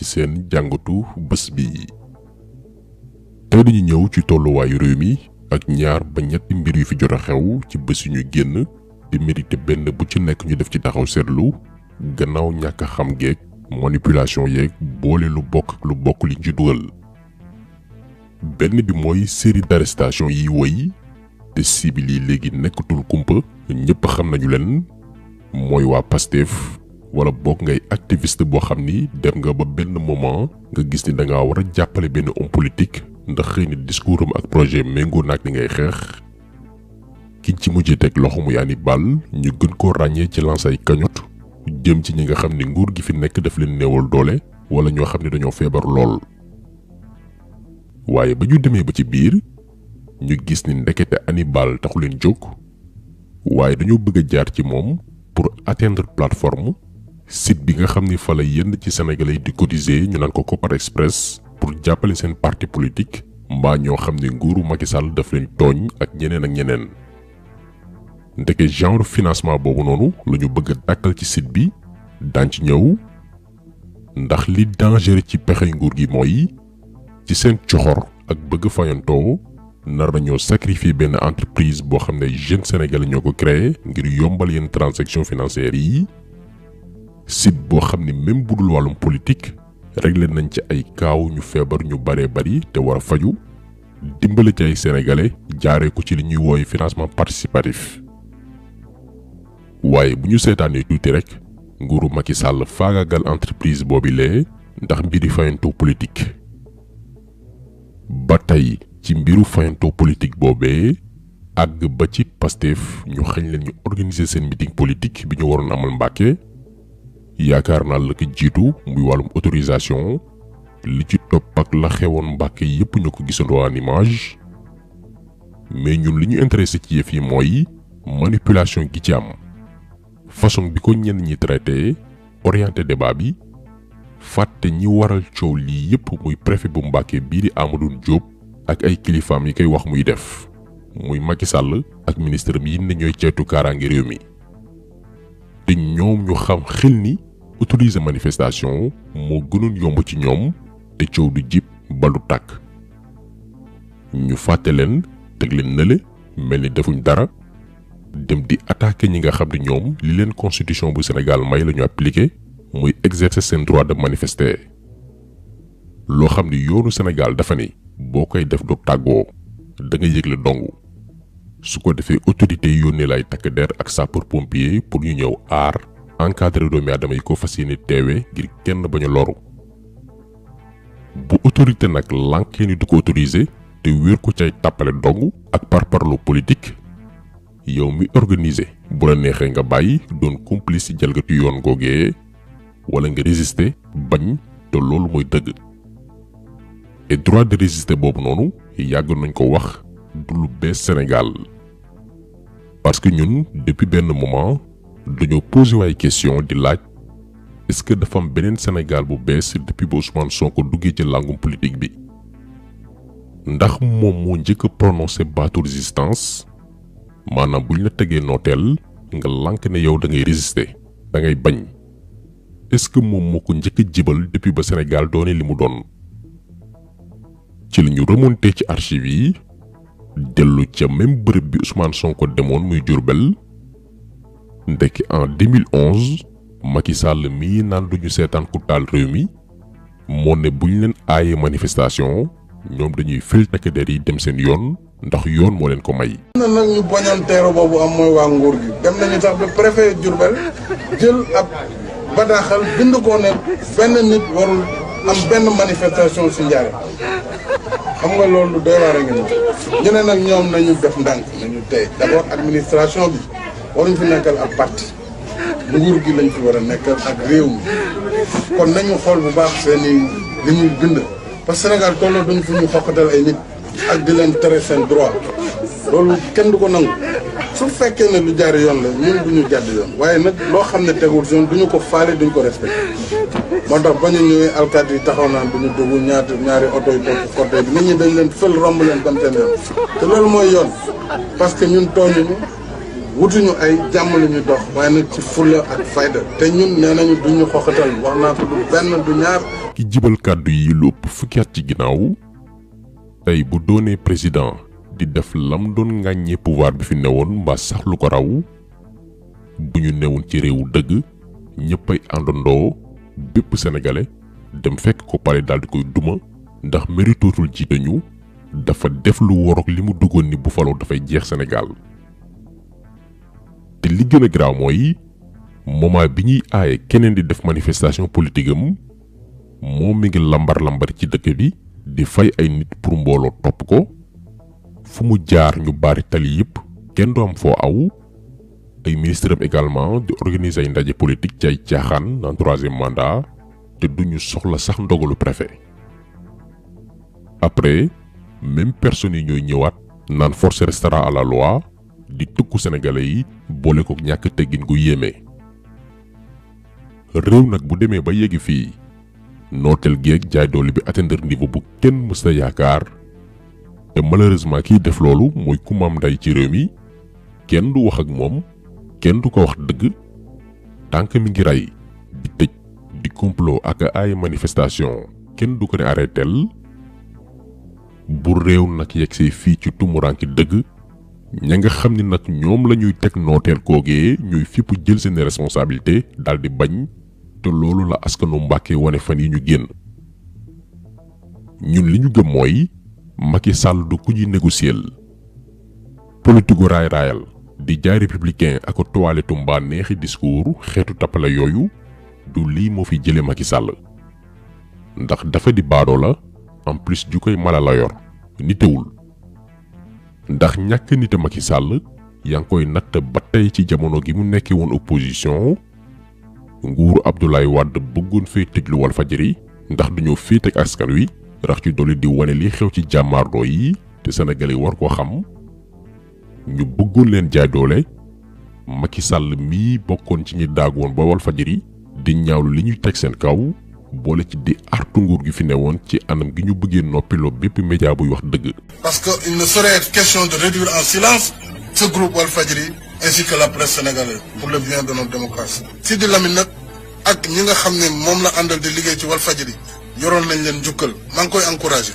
seen jàngatu bés bi. tey dañu ñëw ci tolluwaayu réew mi ak ñaar ba ñetti mbir yu fi jot a xew ci bés yu ñu génn te mérité benn bu ci nekk ñu def ci taxaw seetlu gannaaw ñàkk a xam geeg manipulation yeeg boole lu bokk ak lu bokk liñ ci dugal. benn bi mooy série d'arrestation yi woy te cible yi léegi nekkatul kumpa ñëpp xam nañu leen mooy waa Pastef wala bokk ngay activiste boo xam ni dem nga ba benn moment nga gis ni da ngaa war a jàppale benn homme politique ndax xëy na discours am ak projet méngoo naag li ngay xeex. kiñ ci mujjee teg loxo muy Hannibal ñu gën koo ràññee ci lance ay cagnotte jëm ci ñi nga xam ni nguur gi fi nekk daf leen néewal doole wala ñoo xam ne dañoo feebar lool. waaye ba ñu demee ba ci biir ñu gis ni ndekete Hannibal taxu leen jóg waaye dañoo bëgg a jaar ci moom pour atteindre plateforme site bi nga xam ni fa la yenn ci sénégalais di cotiser ñu naan ko Kopar Express pour jàppale seen parti politique mbaa ñoo xam ne nguuru Macky Sall daf leen tooñ ak ñeneen ak ñeneen. ndeke genre financement boobu noonu la ñu bëgg a dàkkal ci site bi daan ci ñëw ndax li danger ci pexey nguur gi mooy ci seen coxor ak bëgg fayantoo nar nañoo sacrifier benn entreprise boo xam ne jeunes sénégalais ñoo ko créé ngir yombal yenn transaction financières yi. site boo xam ni même budul wàllum politique réglé nañ ci ay kaaw ñu feebar ñu baree bari te war a faju dimbale ci ay sénégalais jaaree ko ci li ñuy wooye financement participatif. waaye bu ñu seetaanee tuuti rek nguuru Macky Sall faagaagal entreprise boobi lee ndax mbiri fayantoo politique. ba tey ci mbiru fayantoo politique boobee àgg ba ci Pastef ñu xañ leen ñu organiser seen meeting politique bi ñu waroon amal Mbàkke. yaakaar naa la ko jiitu muy wàllum autorisation li ci topp ak la xewoon Mbàkke yépp ñu ko gisandoo en image mais ñun li ñu intéressé ci yëf yi mooy manipulation gi ci am façon bi ko ñenn ñi traité orienté débat bi fàtte ñi waral coow lii yépp muy préfet bu Mbàkke bii di Amadou Diop ak ay kilifaam yi koy wax muy def muy Macky Sall ak ministre yi ne ñooy ceytu kaaraange réew mi te ñoom ñu xam xel ni autoriser manifestation moo gënoon yomb ci ñoom te coow du jib ba du tàkk ñu fàtte leen teg leen nële mel ni defuñ dara dem di attaquer ñi nga xam ne ñoom li leen constitution bu Sénégal may la ñu appliqué muy exercer seen droit de manifester loo xam ni yoonu Sénégal dafa ni boo koy def du tàggoo da nga yëgle dong su ko defee autorité yi yónnee lay takk der ak sapeur pompier pour ñu ñëw aar encadré doomi aadama yi ko fas yéene teewe ngir kenn bañ a loru. bu autorité nag lànkee ni du ko autorisé te wéer ko cay tàppale dong ak parparloo politique yow mi organisé bu la neexee nga bàyyi doon complice ci jalgati yoon googee wala nga résister bañ te loolu mooy dëgg. et droit de résister boobu noonu yàgg nañ ko wax du lu bees Sénégal parce que ñun depuis benn moment dañoo posé waay question di laaj est-ce que dafa am beneen Sénégal bu bees depuis ba Ousmane Sonko duggee ci langum politique bi ndax moom moo njëkk a prononcé baatu résistance maanaam buñ la tegee nooteel nga lànk ne yow da ngay résister da ngay bañ est-ce que moom moo ko njëkk a jibal depuis ba Sénégal doone li mu doon. ci la ñu remonté ci archives yi dellu ca même bërëb bi Ousmane Sonko demoon muy Diourbel ndekki en 2011 Macky Sall mii naan duñu seetaan ku taal réew mi moo ne buñ leen aayee manifestation ñoom dañuy fël takk der yi dem seen yoon ndax yoon moo leen ko may. na nag ñu bañoon teero boobu am mooy waa nguur gi dem nañu sax ba préfet Diourbel jël ab bataaxal bind ko ne benn nit warul am benn manifestation si Njaaréem xam nga loolu doy waar a ngi ñu ne nag ñoom nañu def ndànk nañu tey d'abord administration bi waruñ fi nekkal ak parti nguur gi lañ fi war a nekkal ak réew mi kon nañu xool bu baax seeni li ñuy bind parce que Sénégal tolloo duñ fu ñu xokkatal ay nit ak di leen tere seen droit loolu kenn du ko nangu su fekkee ne lu jaar yoon la ñun duñu jàdd yoon waaye nag loo xam ne tegul yoon duñu ko faale duñu ko respecté moo tax ba ñu ñëwee alkaati yi taxaw naan duñu dugg ñaari oto yi topp côté bi nit ñi dañ leen fël romb leen dem seen yoon te loolu mooy yoon parce que ñun tooñuñu wutuñu ay jàmm la ñu dox waaye nag ci fulla ak fayda te ñun nee nañu duñu xoxatal wax naa ko du benn du ñaar. ki jibal kàddu yi lu ëpp fukki at ci ginnaaw tey bu doonee président di def lam doon ŋàññee pouvoir bi fi newoon mbaa sax lu ko raw bu ñu newoon ci réewu dëgg ñëppay àndandoo bépp sénégalais dem fekk ko pare daal di koy duma ndax méritootul jiite ñu dafa def lu woroog li mu duggoon ni bu faloo dafay jeex Sénégal. te li gën a garaaw mooy moment bi ñuy aaye keneen di def manifestation politique am moom mi ngi lambar ci dëkk bi di fay ay nit pour mbooloo topp ko fu mu jaar ñu baari tali yëpp kenn du am foo aw ay ministre am également di organiser ay ndaje politique ci ay caaxaan naan 3e mandat te duñu soxla sax ndogalu préfet. après même personne yi ñooy ñëwaat naan force restera à la loi di tëkku sénégalais yi boole ko ñàkk teggin gu yéeme. réew nag bu demee ba yeggi fii nooteel geeg jaay doole bi atteindre niveau bu kenn mësta yaakaar te malheureusement kiy def loolu mooy ku maam nday ci réew mi kenn du wax ak moom kenn du ko wax dëgg tànk mi ngi rey di tëj di complot ak ay manifestation kenn du ko ne arrêtel. bu réew nag yegsee fii ci tumuraanki dëgg ña nga xam ni nag ñoom la ñuy teg nooteel koogee ñuy fipp jël seen responsabilité daal di bañ te loolu la askanu Mbàkke wane fan yi ñu génn. ñun li ñu gëm mooy Macky Sall du ku ñuy négocier politique gu raay raayal di jaay républicain ak toilette mbaa neexi discours xeetu tappale yooyu du lii moo fi jële Macky Sall ndax dafa di baadoo la en plus ju koy mala la yor nitewul ndax ñàkk nite Macky Sall yaa ngi koy natt ba tey ci jamono gi mu nekkee woon opposition nguuru Abdoulaye Wade bëggoon fee tëjlu Walfadjri ndax dañoo féete ak askan wi rax ci dolli di wane li xew ci jàmmaarloo yi te sénégalais war koo xam ñu bëggoon leen jaay doole Macky Sall mii bokkoon ci ñi daagoon ba Walfadjri di ñaawlu li ñuy teg seen kaw boole ci di artu nguur gi fi newoon ci anam gi ñu bëggee noppiloo bépp média buy wax dëgg. parce que il ne saurait être question de réduire en silence ce groupe Walfadjri ainsi que la presse sénégalaise pour le bien de notre démocratie. Sidi Lamine nag ak ñi nga xam ne moom la àndal di liggéey ci Walfadjri yoroon nañ leen njukkal maa ngi koy encouragé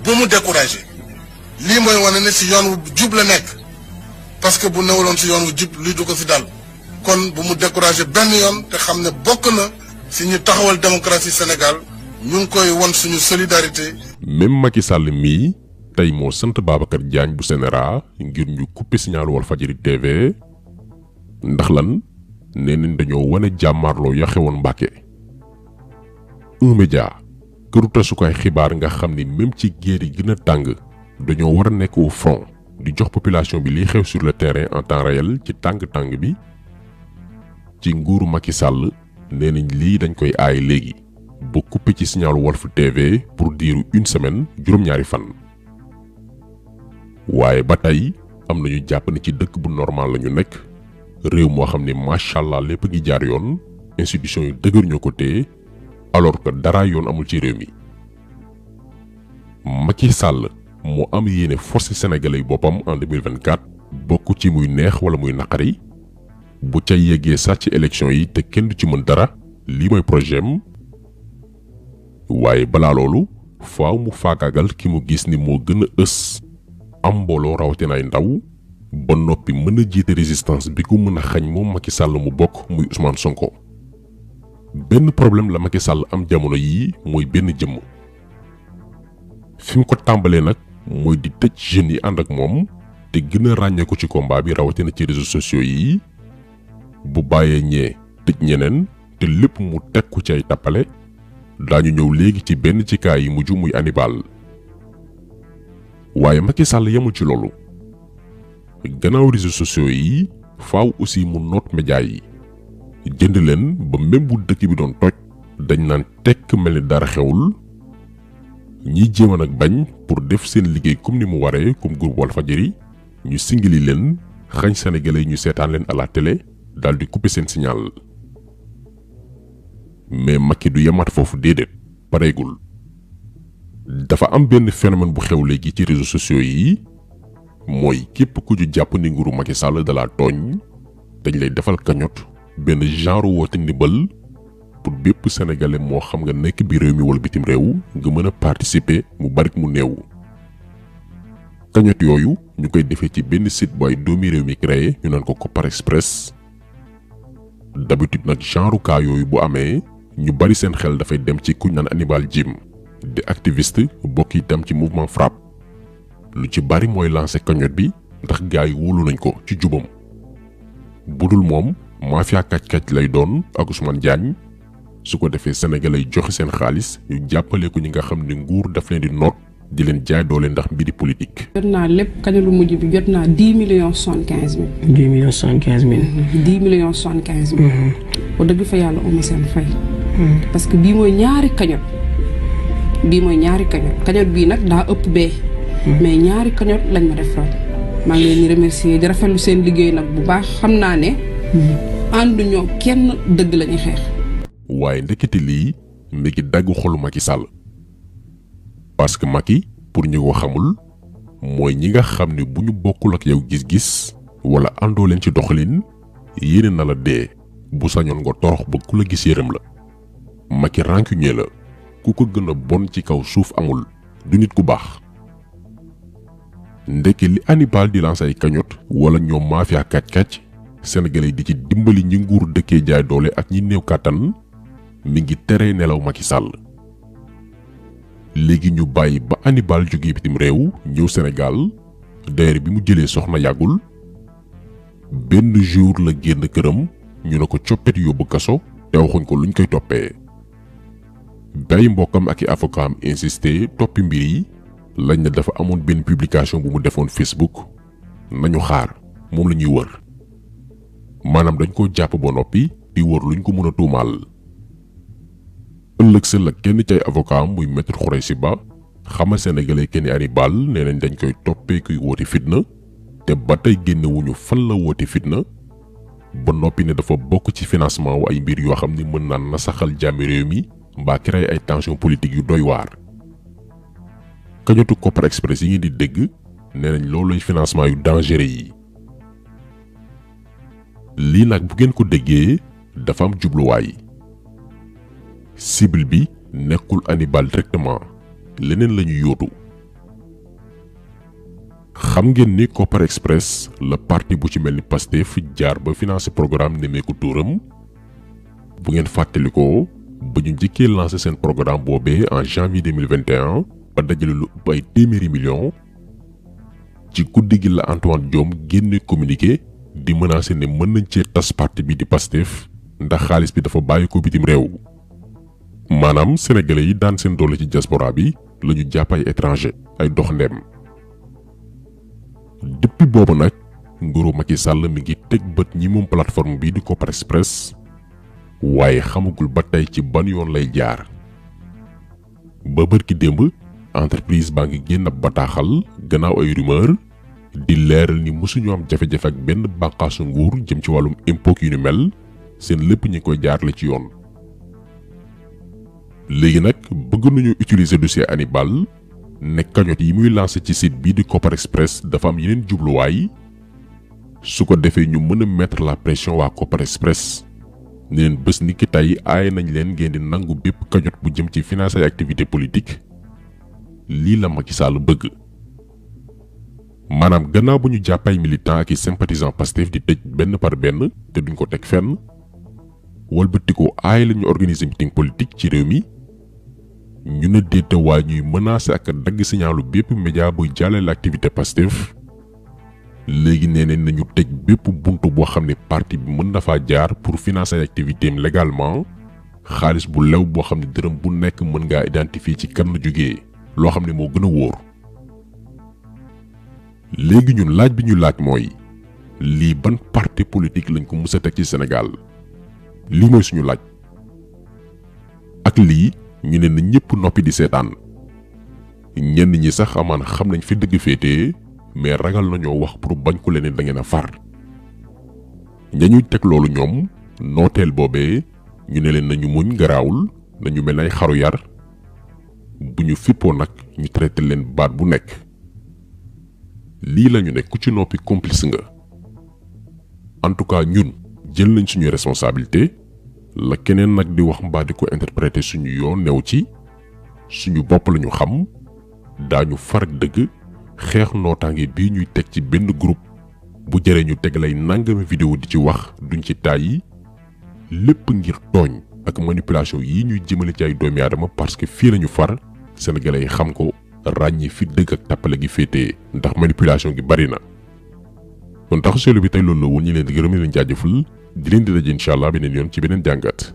bu mu découragé lii mooy wane ne si yoon wu jub la nekk parce que bu newuloon si yoon wu jub lii du ko si dal kon bu mu découragé benn yoon te xam ne bokk na si ñu taxawal démocratie Sénégal ñu ngi koy won suñu solidarité. même Macky Sall mii tey moo sant Babacar Diagne bu CNRA ngir ñu couper signal Walfadjri TV ndax lan nee nañ dañoo wane jàmmaarloo ya xewoon Mbàkke. Un Média këru tasukaay xibaar nga xam ni même ci guerre yi gën a tàng dañoo war a nekk au front di jox population bi liy xew sur le terrain en temps réel ci tàng-tàng bi ci nguuru Macky Sall nee nañ lii dañ koy aay léegi ba coupé ci signal Walf TV pour diiru une semaine juróom-ñaari fan. waaye ba tey am nañu jàpp ne ci dëkk bu normal la ñu nekk réew moo xam ne macha allah lépp ngi jaar yoon institution yu dëgër ñoo ko téye alors que dara yoon amul ci réew mi. Macky Sall moo am yéene forcer sénégalais yi boppam en 2024 bokk ci muy neex wala muy naqari bu ca yeggee sax ci élection yi te kenn du ci mën dara lii mooy projet am waaye balaa loolu faaw mu faagaagal ki mu gis ni moo gën a ës am mbooloo rawatina ay ndaw ba noppi mën a jiite résistance bi ko mën a xañ moom Macky Sall mu bokk muy Ousmane Sonko. benn problème la Macky Sall am jamono yii mooy benn jëmm fi mu ko tàmbalee nag mooy di tëj jeunes yi ànd ak moom te gën a ràññee ko ci combat bi rawatina ci réseaux sociaux yi bu bàyyee ñee tëj ñeneen te lépp mu teg ko ci ay tappale daañu ñëw léegi ci benn ci kaa yi mujj muy Hannibal. waaye Macky Sall yemul ci loolu gannaaw réseaux sociaux yi faaw aussi mu noot média yi jënd leen ba même bu dëkk bi doon toj dañ naan tekk mel ni dara xewul ñiy jéem a nag bañ pour def seen liggéey comme ni mu waree comme groupe Walfadjri ñu singili leen xañ sénégalais ñu seetaan leen à la télé daal di couper seen signal. mais Macky du yemaat foofu déedéet pareegul dafa am benn phénomène bu xew léegi ci réseaux sociaux yi mooy képp ku ju jàpp ni nguuru Macky Sall da la tooñ dañ lay defal cagnotte benn genre woote ndimbal pour bépp sénégalais moo xam nga nekk bi réew mi wala bitim réew nga mën a participer mu barik mu néew. cagnotte yooyu ñu koy defee ci benn site bu ay doomi réew mi créé ñu naan ko Kopar Express. d'habitude nag genre cas yooyu bu amee ñu bari seen xel dafay dem ci kuñ naan Hannibal Djim di activiste bokk itam ci mouvement FRAPP. lu ci bari mooy lancé cagnotte bi ndax gars yi wóolu nañ ko ci jubam. budul moom mafia kàcc-kàcc lay doon ak Ousmane Diagne su ko defee sénégalais joxe seen xaalis ñu jàppale ko ñi nga xam ne nguur daf leen di noot di leen jaay doole ndax mbiri politique. jot naa lépp kañu lu mujj bi jot naa 10,75,000. 10,75,000. 10,75,000. ba dëgg fa yàlla uma seen fay. parce que bii mooy ñaari cagnotte. cagnotte bii nag daa ëpp bee. mais ñaari cagnotte lañ ma defal. maa ngi leen di remercier di rafetlu seen liggéey nag bu baax xam naa ne. ànduñoo kenn dëgg la ñuy xeex. waaye ndekete lii mi ngi dagg xolu Macky Sall. parce que Macky pour ñu ko xamul mooy ñi nga xam ne bu ñu bokkul ak yow gis-gis wala àndoo leen ci doxalin yéene na la dee bu sañoon nga torox ba ku la gis yërëm la. Macky rancunier la ku ko gën a bon ci kaw suuf amul du nit ku baax. ndeke li Hannibal di lancer ay cagnotte wala ñoom mafia kàcc-kàcc sénégalais di ci dimbali ñi nguur dëkkee jaay doole ak ñi néew kàttan mi ngi tere nelaw Macky Sall. léegi ñu bàyyi ba Hannibal jógee bitim réew ñëw Sénégal d'ailleurs bi mu jëlee soxna yàggul benn jour la génn këram ñu ne ko coppet yóbbu kaso te waxuñ ko luñ koy toppee. bay mbokkam ak i avocat am insisté toppi mbir yi lañ ne dafa amoon benn publication bu mu defoon Facebook nañu xaar moom la ñuy wër maanaam dañ ko jàpp ba noppi di wër luñ ko mën a tuumaal. ëllëg sa la kenn ci ay avocat muy maître Khoureyssi Ba xamal sénégalais kenn Hannibal nee nañ dañ koy toppee kuy woote fitna te ba tey génnewuñu fan la woote fitna ba noppi ne dafa bokk ci financement wu ay mbir yoo xam ni mën naan nasaxal jàmmi réew mi mbaa créer ay tension politique yu doy waar. cagnotte Kopar Express yi ngeen di dégg nee nañ looluy financement yu dangereux yi. lii nag bu ngeen ko déggee dafa am jubluwaay. cible bi nekkul Hannibal directement leneen la ñu yóotu. xam ngeen ni Kopar Express la parti bu ci mel ni Pastef jaar ba financer programme Nemmeeku Tuuram bu ngeen fàttalikoo ba ñu njëkkee lancer seen programme boobee en janvier 2021 ba dajale lu ëpp ay téeméeri millions ci guddi gi la Antoine Diome génne communiqué di menacer ne mën nañ cee tas parti bi di Pastef ndax xaalis bi dafa bàyyi ko bitim réew. maanaam sénégalais yi daan seen doole ci diaspora bi la ñu jàpp ay étranger ay doxandeem. depuis boobu nag nguuru Macky Sall mi ngi teg bët ñi moom plateforme bii di Kopar Express waaye xamagul ba tey ci ban yoon lay jaar. ba bërki démb entreprise baa ngi génn ab bataaxal gannaaw ay rumeur di leeral ni mësuñu am jafe-jafe ak benn bànqaasu nguur jëm ci wàllum impôt yu ni mel seen lépp ñi koy jaarale ci yoon. léegi nag bëgg nañu utiliser dossier Hannibal ne cagnotte yi muy lancé ci site bii di Kopar Express dafa am yeneen jubluwaay su ko defee ñu mën a mettre la pression waa Kopar Express ne leen bés ni ki tey aaye nañ leen ngeen di nangu bépp cagnotte bu jëm ci financer ay activité politique. lii la Macky Sall bëgg. maanaam gannaaw bu ñu jàpp ay militants ak i sympathisants Pastef di tëj benn par benn te duñ ko teg fenn walbatikoo aaye la ñu organiser meeting politique ci réew mi. ñu ne déeta waa ñuy menacer ak dagg signalu bépp média buy jàllale activité Pastef léegi nee nañu tëj bépp buntu boo xam ne parti bi mën na faa jaar pour financer ay activité am légalement xaalis bu lew boo xam ne dërëm bu nekk mën ngaa identifier ci kan la jógee loo xam ne moo gën a wóor. léegi ñun laaj bi ñu laaj mooy lii ban parti politique lañ ko mës a teg ci Sénégal lii mooy suñu laaj. ak lii ñu ne na ñëpp noppi di seetaan ñenn ñi sax amaan xam nañ fi dëgg féetee mais ragal nañoo wax pour bañ ko leen da ngeen a far. ñañuy teg loolu ñoom nooteel boobee ñu ne leen nañu muñ garaawul nañu mel ay xaru yar bu ñu fippoo nag ñu traité leen baat bu nekk. lii lañu ne ku ci noppi complice nga. En tout cas ñun jël nañ suñu responsabilité la keneen nag di wax mbaa di ko interpréter suñu yoon new ci suñu bopp lañu xam daañu far ak dëgg xeex nootaange bii ñuy teg ci benn groupe bu jëree ñu teg lay nangami vidéo di ci wax duñ ci tàyyi lépp ngir tooñ ak manipulation yi ñuy jëmale ci ay doomi aadama parce que fii lañu far sénégalais yi xam ko ràññi fi dëgg ak tàppale gi féetee ndax manipulation gi bari na. kon taxu seelu bi tey loolu la woon ñi leen di gërëm leen jaajëfal di leen di daje incha allah beneen yoon ci beneen jàngat.